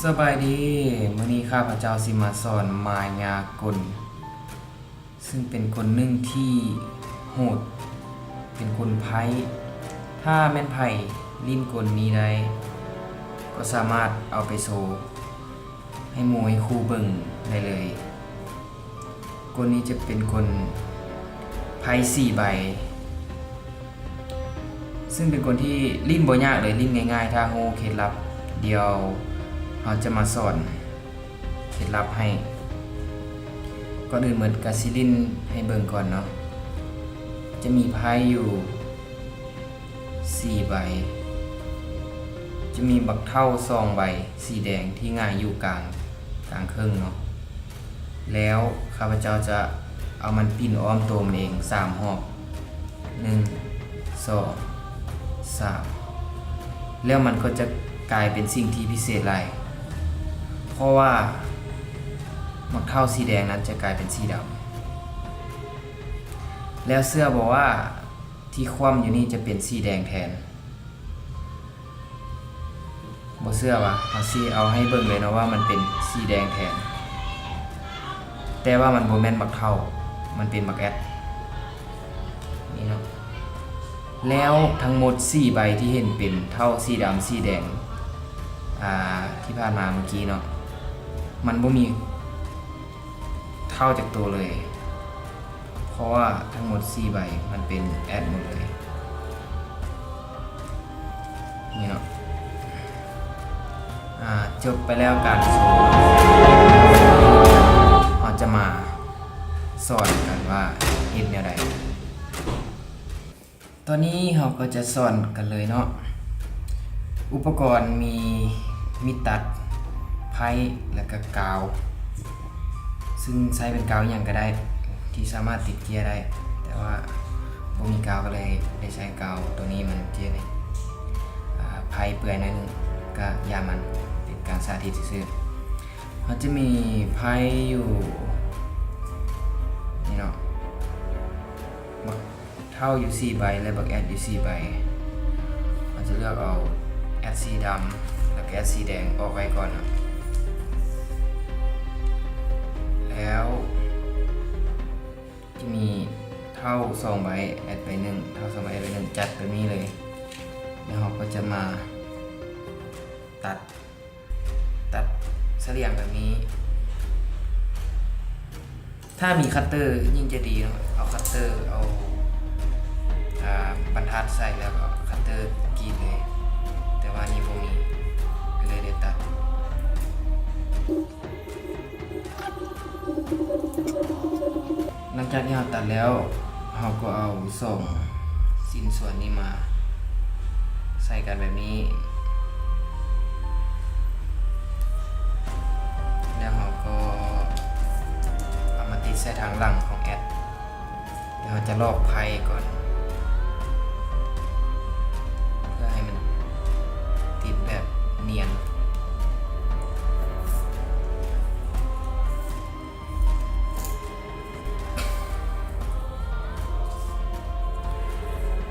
ສະບາຍດີ, ມື້ນີ້ຂ້າພະເຈົ້າຊິມາສອນມາຍາກົນ ຊຶ່ງເປັນກົນໜຶ່ງທີ່ໂຫດ, ເປັນກົນໄພ້. ຖ້າແມ່ນໃຜຫຼິ້ນກົນນີ້ໄດ້ ກໍສາມາດເອົາໄປໂຊໃຫ້ໝູ່ໃຫ້ຄູ່ເບິ່ງໄດ້ເລີຍ. ກົນນີ້ຈະເປັນກົນໄພ້ສີ່ໃບ ຊຶ່ງເປັນກົນທີ່ຫຼິ້ນບໍ່ຍາກເລີຍ, ຫຼິ້ນງ່າຍໆ ຖ້າຮູ້ເຄັດລັບ ດຽວເຮົາຈະມາສອນເຄັດລັບໃຫ້. ກ່ອນອື່ນໝົດກໍຊິຫຼິ້ນໃຫ້ເບິ່ງກ່ອນເນາະ. ຈະມີໄພ້ຢູ່ ສີ່ໃບ, ຈະມີບັກເຖົ້າສອງໃບສີແດງທີ່ຫງາຍຢູ່ກາງ, ກາງເຄິ່ງເນາະ. ແລ້ວຂ້າພະເຈົ້າຈະເອົາມັນປິ່ນອ້ອມໂຕມັນເອງສາມຮອບ, ໜຶ່ງ ສອງ ສາມ ແລ້ວມັນກໍຈະກາຍເປັນສິ່ງທີ່ພິເສດຫຼາຍ, ເພາະວ່າບັກເຖົ້າສີແດງນັ້ນຈະກາຍເປັນສີດຳ. ແລ້ວເຊື່ອບໍ່ວ່າ ທີ່ຂວ້ຳຢູ່ນີ້ຈະເປັນສີແດງແທນ. ບໍ່ເຊື່ອຫວາ? ເຮົາຊິເອົາໃຫ້ເບິ່ງເລີຍເນາະວ່າມັນເປັນສີແດງແທນ. ແຕ່ວ່າມັນບໍ່ແມ່ນບັກເຖົ້າ, ມັນເປັນບັກແອັດ ນີ້ເນາະ. ແລ້ວທັງໝົດສີ່ໃບທີ່ເຫັນເປັນເຖົ້າສີດຳ, ສີແດງ, ອ່າ, ທີ່ຜ່ານມາເມື່ອກີ້ເນາະ, ມັນບໍ່ມີເຖົ້າຈັກໂຕເລີຍ. ເພາະວ່າທັງໝົດສີ່ໃບມັນເປັນແອັດໝົດເລີຍ ນີ້ເນາະ. ອາ ຈົບໄປແລ້ວການໂຊ, ເຮົາຈະມາສອນກັນວ່າເຮັດແນວໃດ. ຕອນນີ້ເຮົາກໍຈະສອນກັນເລີຍເນາະ. ອຸປະກອນມີມີດຕັດໄພ້ ແລະກະກາວ, ຊຶ່ງໃຊ້ເປັນກາວອີ່ຫຍັງກະໄດ້ທີ່ສາມາດຕິດເຈ້ຍໄດ້, ແຕ່ວ່າບໍ່ມີກາວກໍເລີຍໄດ້ໃຊ້ກາວໂຕນີ້ ມັນເຈ້ຍໄດ້ ອາ ໄພ້ເປື່ອຍໜ້ອຍໜຶ່ງ, ກະຢ່າມັນ, ເປັນການສາທິດຊື່ໆ. ເຮົາຈະມີໄພ້ຢູ່ນີ້ເນາະ, ບັກເຖົ້າຢູ່ສີ່ໃບ ແລະບັກແອັດຢູ່ສີ່ໃບ. ເຮົາຈະເລືອກເອົາແອັດສີດຳ ແລະກະແອັດສີແດງອອກໄວ້ກ່ອນເນາະ. ແລ້ວຈະມີເຖົ້າສອງໃບ ແອັດໄປໜຶ່ງ, ເຖົ້າສອງໃບ ແອັດໄປໜຶ່ງ, ຈັດແບບນີ້ເລີຍ. ແລ້ວເຮົາກໍຈະມາຕັດ ຕັດສະຫຼຽງແບບນີ້. ຖ້າມີຄັດເຕີຍິ່ງຈະດີເນາະ, ເອົາຄັດເຕີ ເອົາ ອາ ບັນທັດໃສ່ ແລ້ວກໍເອົາຄັດເຕີກຣີດເລີຍ, ແຕ່ວ່ານີ້ບໍ່ມີ ກໍເລີຍໄດ້ຕັດ. ຫຼັງຈາກທີ່ເຮົາຕັດແລ້ວ, ເຮົາກໍເອົາສອງຊິ້ນສ່ວນນີ້ມາໃສ່ກັນແບບນີ້, ແລ້ວເຮົາກໍເອົາມາຕິດໃສ່ທາງຫຼັງຂອງແອັດ. ແລ້ວເຮົາຈະລອກໄພ້ກ່ອນ ເພື່ອໃຫ້ມັນຕິດແບບນຽນ.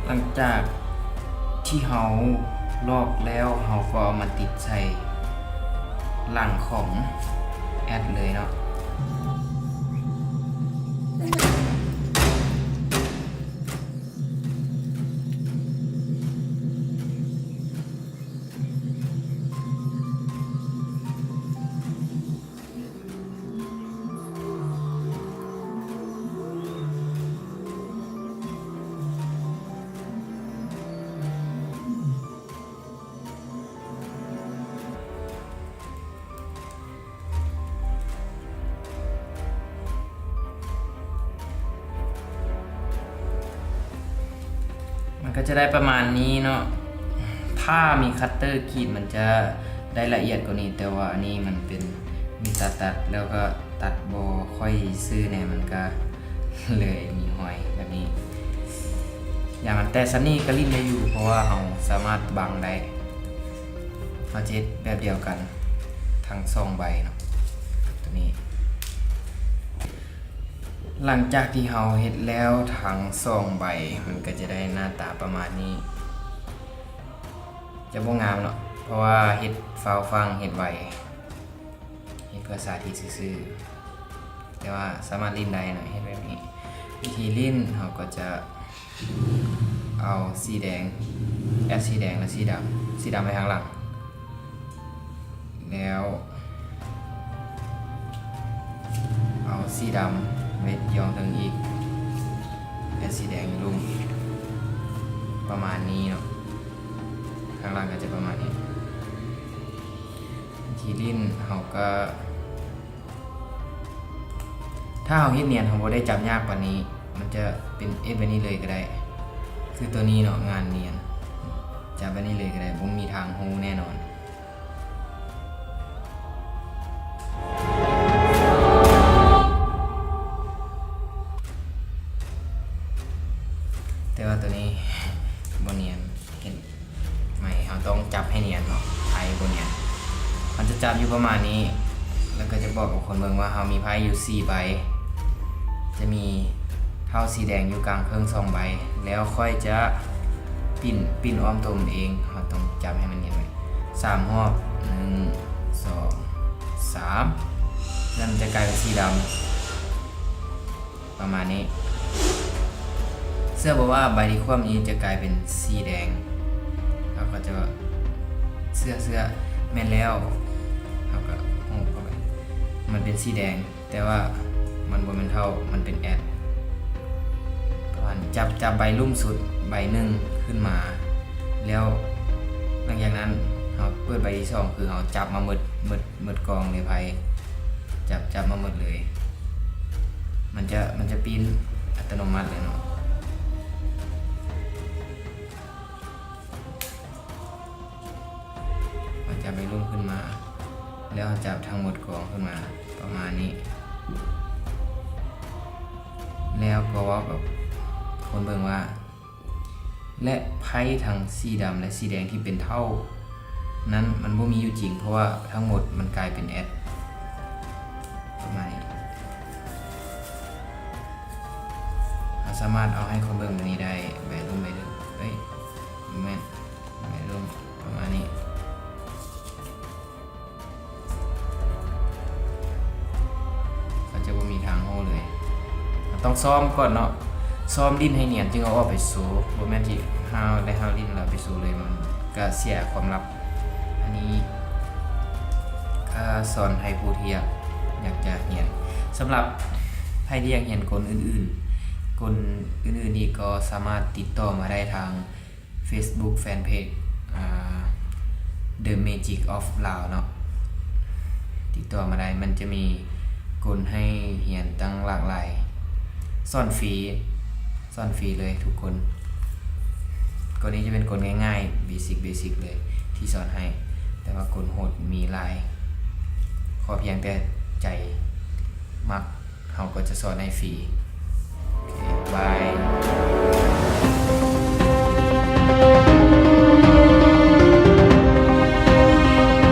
ຫຼັງຈາກທີ່ເຮົາລອກແລ້ວ, ເຮົາກໍເອົາມາຕິດໃສ່ຫຼັງຂອງແອັດເລີຍເນາະ. ມັນກໍຈະໄດ້ປະມານນີ້ເນາະ. ຖ້າມີຄັດເຕີກຣີດມັນຈະໄດ້ລະອຽດກວ່ານີ້, ແຕ່ວ່າອັນນີ້ມັນເປັນມີດຕັດໆ ແລ້ວກໍຕັດບໍ່ຄ່ອຍຊື່ແດ່, ມັນກໍເລີຍມີຮອຍແບບນີ້. ຢ່າງອັນແຕກສ່ຳນີ້ກໍຫຼິ້ນໄດ້ຢູ່, ເພາະວ່າເຮົາສາມາດບັງໄດ້. ເຮົາຈະເຮັດແບບດຽວກັນທັງສອງໃບເນາະ ໂຕນີ້. ຫຼັງຈາກທີ່ເຮົາເຮັດແລ້ວທັງສອງໃບ, ມັນກໍຈະໄດ້ໜ້າຕາປະມານນີ້. ຈະບໍ່ງາມເນາະ, ເພາະວ່າເຮັດຟ້າວຟັ່ງ, ເຮັດໄວ. ເພື່ອສາທິດຊື່ໆ ແຕ່ວ່າສາມາດຫຼິ້ນໄດ້ເນາະ ເຮັດແບບນີ້. ວິທີຫຼິ້ນ ເຮົາກໍຈະເອົາສີແດງ ແອັດສີແດງ ແລະ ສີດຳ ສີດຳໄວ້ທາງຫຼັງ ແລ້ວເອົາສີດຳໄວ້ຢ່ອງເທິງອີກ ແລະ ສີແດງຢູ່ລຸ່ມ ປະມານນີ້ເນາະ ທາງຫຼັງກໍຈະປະມານນີ້. ວິທີຫຼິ້ນ ເຮົາກໍ ຖ້າເຮົາເຮັດນຽນ ເຮົາບໍ່ໄດ້ຈັບຍາກປານນີ້ ມັນຈະເປັນເຮັດແບບນີ້ເລີຍກໍໄດ້ ຄືໂຕນີ້ເນາະ ງານນຽນ ຈັບແບບນີ້ເລີຍກໍໄດ້ ບໍ່ມີທາງຮູ້ແນ່ນອນ. ແຕ່ວ່າໂຕນີ້ບໍ່ນຽນ ເຫັນ ໄມ້ ເຮົາຕ້ອງຈັບໃຫ້ນຽນເນາະ ໄພບໍ່ນຽນ ມັນຈະຈັບຢູ່ປະມານນີ້ ແລ້ວກໍຈະບອກກັບຄົນເບິ່ງວ່າເຮົາມີໄພຢູ່ສີ່ໃບ ຈະມີເທົ້າສີແດງຢູ່ກາງເຄິ່ງສອງໃບ ແລ້ວຂ້ອຍຈະປິ່ນ ປິ່ນອ້ອມຕົວມັນເອງ ເຮົາຕ້ອງຈັບໃຫ້ມັນນຽນໄວ້ ສາມຮອບ ໜຶ່ງ ສອງ ສາມ ແລ້ວມັນຈະກາຍເປັນສີດຳ. ປະມານນີ້ ເຊື່ອບໍ່ວ່າໃບທີ່ຂວ້ຳນີ້ຈະກາຍເປັນສີແດງ ເຮົາກໍຈະວ່າ ເຊື່ອ ເຊື່ອ ແມ່ນແລ້ວ ເຮົາກໍຮູບເຂົ້າໄປ ມັນເປັນສີແດງ ແຕ່ວ່າມັນບໍ່ແມ່ນເທົ້າ ມັນເປັນແອັດ ປະມານ ຈັບ ຈັບໃບລຸ່ມສຸດໃບໜຶ່ງຂຶ້ນມາ ແລ້ວຫຼັງຈາກນັ້ນເຮົາເປີດໃບທີສອງ ຄືເຮົາຈັບມາໝົດ ໝົດ ໝົດກອງເລີຍໄພ ຈັບ ຈັບມາໝົດເລີຍ ມັນຈະ ມັນຈະປິ່ນອັດຕະໂນມັດເລີຍເນາະ ເຮົາຈັບໃບລຸ່ມຂຶ້ນມາ ແລ້ວເຮົາຈັບທັງໝົດກອງຂຶ້ນມາ ປະມານນີ້ ແລ້ວກໍເວົ້າກັບຄົນເບິ່ງວ່າ ແລະ ໄພທັງສີດຳ ແລະ ສີແດງທີ່ເປັນເທົ້ານັ້ນ ມັນບໍ່ມີຢູ່ຈິງ ເພາະວ່າທັງໝົດມັນກາຍເປັນແອັດ ປະມານນີ້ ເຮົາສາມາດເອົາໃຫ້ຄົນເບິ່ງແບບນີ້ໄດ້ ໃບລຸ່ມໃບເດີມ ເອີຍ ບໍ່ແມ່ນ ໃບລຸ່ມ ປະມານນີ້. ເຂົາຈະບໍ່ມີທາງຮູ້ເລີຍ ເຮົາຕ້ອງຊ້ອມກ່ອນເນາະ ຊ້ອມຫຼິ້ນໃຫ້ນຽນຈຶ່ງເອົາອອກໄປໂຊ ບໍ່ແມ່ນທີ່ຫ້າວໄດ້ຫ້າວຫຼິ້ນແລ້ວໄປໂຊເລີຍ ມັນກະເສຍຄວາມລັບ. ອັນນີ້ກະສອນໃຫ້ຜູ້ທີ່ຢາກ ຢາກຈະຮຽນ ສຳລັບໃຜທີ່ຢາກຮຽນກົນອື່ນໆ ກົນອື່ນໆນີ້ກໍສາມາດຕິດຕໍ່ມາໄດ້ທາງ Facebook Fanpage ອາ The Magic of Lao ເນາະ ຕິດຕໍ່ມາໄດ້ ມັນຈະມີກົນໃຫ້ຮຽນຕັ້ງຫຼາກຫຼາຍ ສອນຟຣີ ສອນຟຣີເລີຍທຸກຄົນ ກົນນີ້ຈະເປັນກົນງ່າຍໆ ເບສິກ ເບສິກເລີຍທີ່ສອນໃຫ້ ແຕ່ວ່າກົນໂຫດມີຫຼາຍ ຂໍພຽງແຕ່ໃຈມັກ ເຮົາກໍຈະສອນໃຫ້ຟຣີ. ໂອເຄ ບາຍ.